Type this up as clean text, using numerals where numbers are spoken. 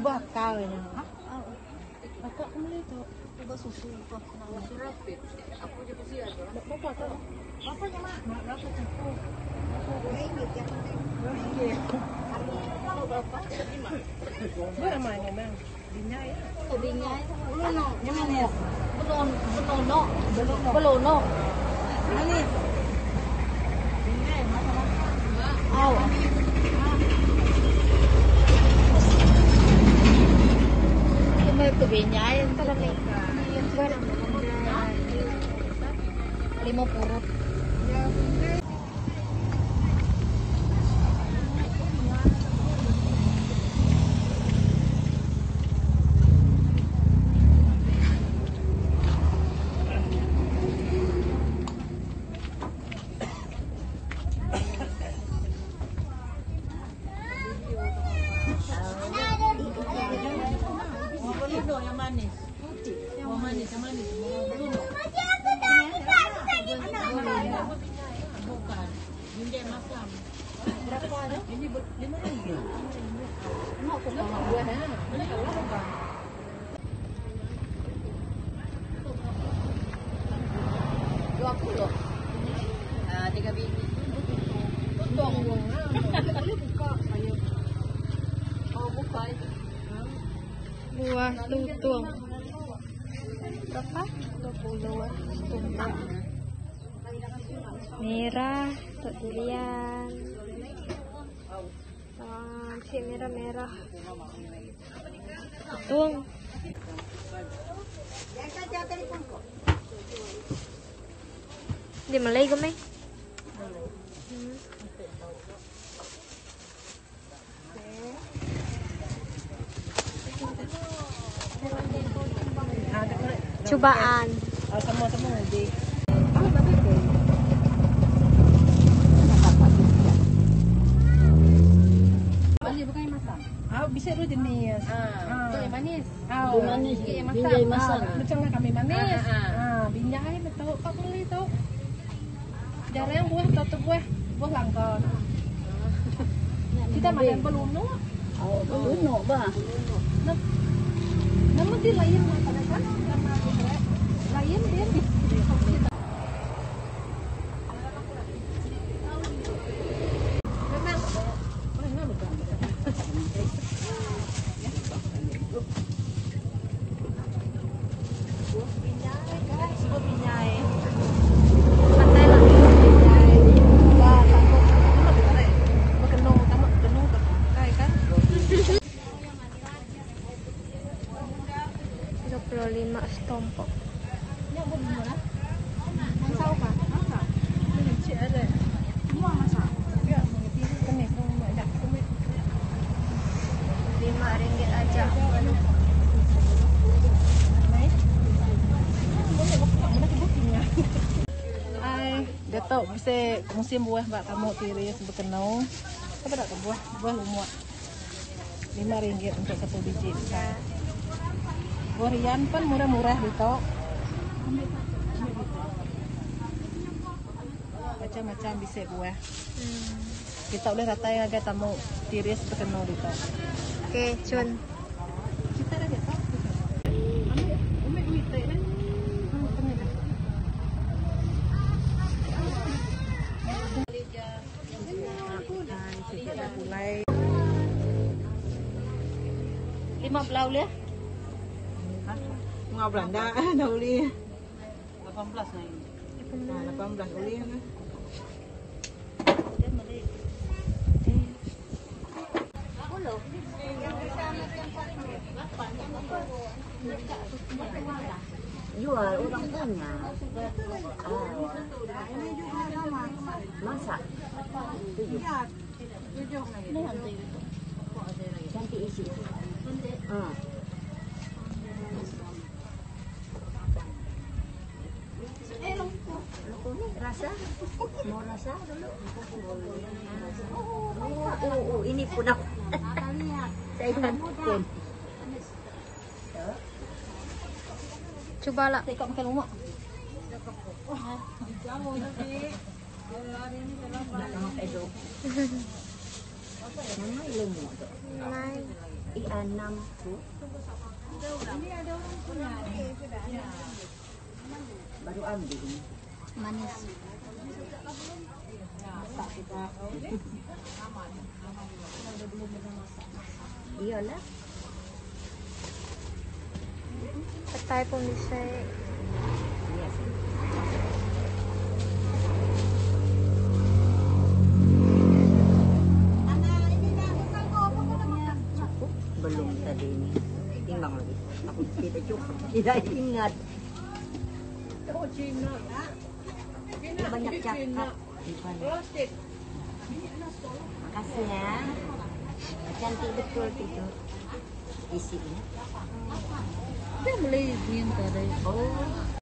Bakal nya. Buah tutung. Berapa? 20 tumpang. Merah, tok durian. Ah, si merah-merah. Tutung. Di Malay ke meh? Cubaan. Sama-sama di. Ah, bisa dua jenis. Ah, yang manis. Ah, manis. Binjai masak. Macam lah kami manis. Ah, binjai betul. Kau beli tu. Jarang buah atau buah buah langka. Kita makan belunu. Oh, belunu bah. Namun di lain makanan kan sama lain dia di Pandai lah. 35 setumpuk. Lima ringgit aja. Ai, datuk bisa musim buah bak tamu tiris berkenau. Apa tak buah buah lumut. RM5 untuk satu biji. Buah rian pun murah-murah gitu. Macam-macam bisa buah. Kita boleh ratai agak tamu tiris berkenau gitu. Okey, cun. Kita dah biasa. Ambil, ambil duit tak kan? Mulai Lima belas boleh? Bunga Belanda dah boleh. 18 ni. Ha, 18 boleh kan. Jual orang punya. Masak. Tujuh. Cantik isi. Ha. Rasa? Mau rasa dulu? Oh, oh, oh, ini pun aku. Saya pun. Cubalah. Tengok makan lemak. Nama ilmu tu? Nai. I anam tu. Baru ambil ini. Manis. Masak kita. Iyalah. Petai pun bisa. Iya sih. Cukup belum tadi ini? Timbang lagi. Aku tidak cukup. Tidak ingat. Banyak cakap. Makasih ya. Cantik betul itu. Isinya. Dia boleh minta deh. Oh.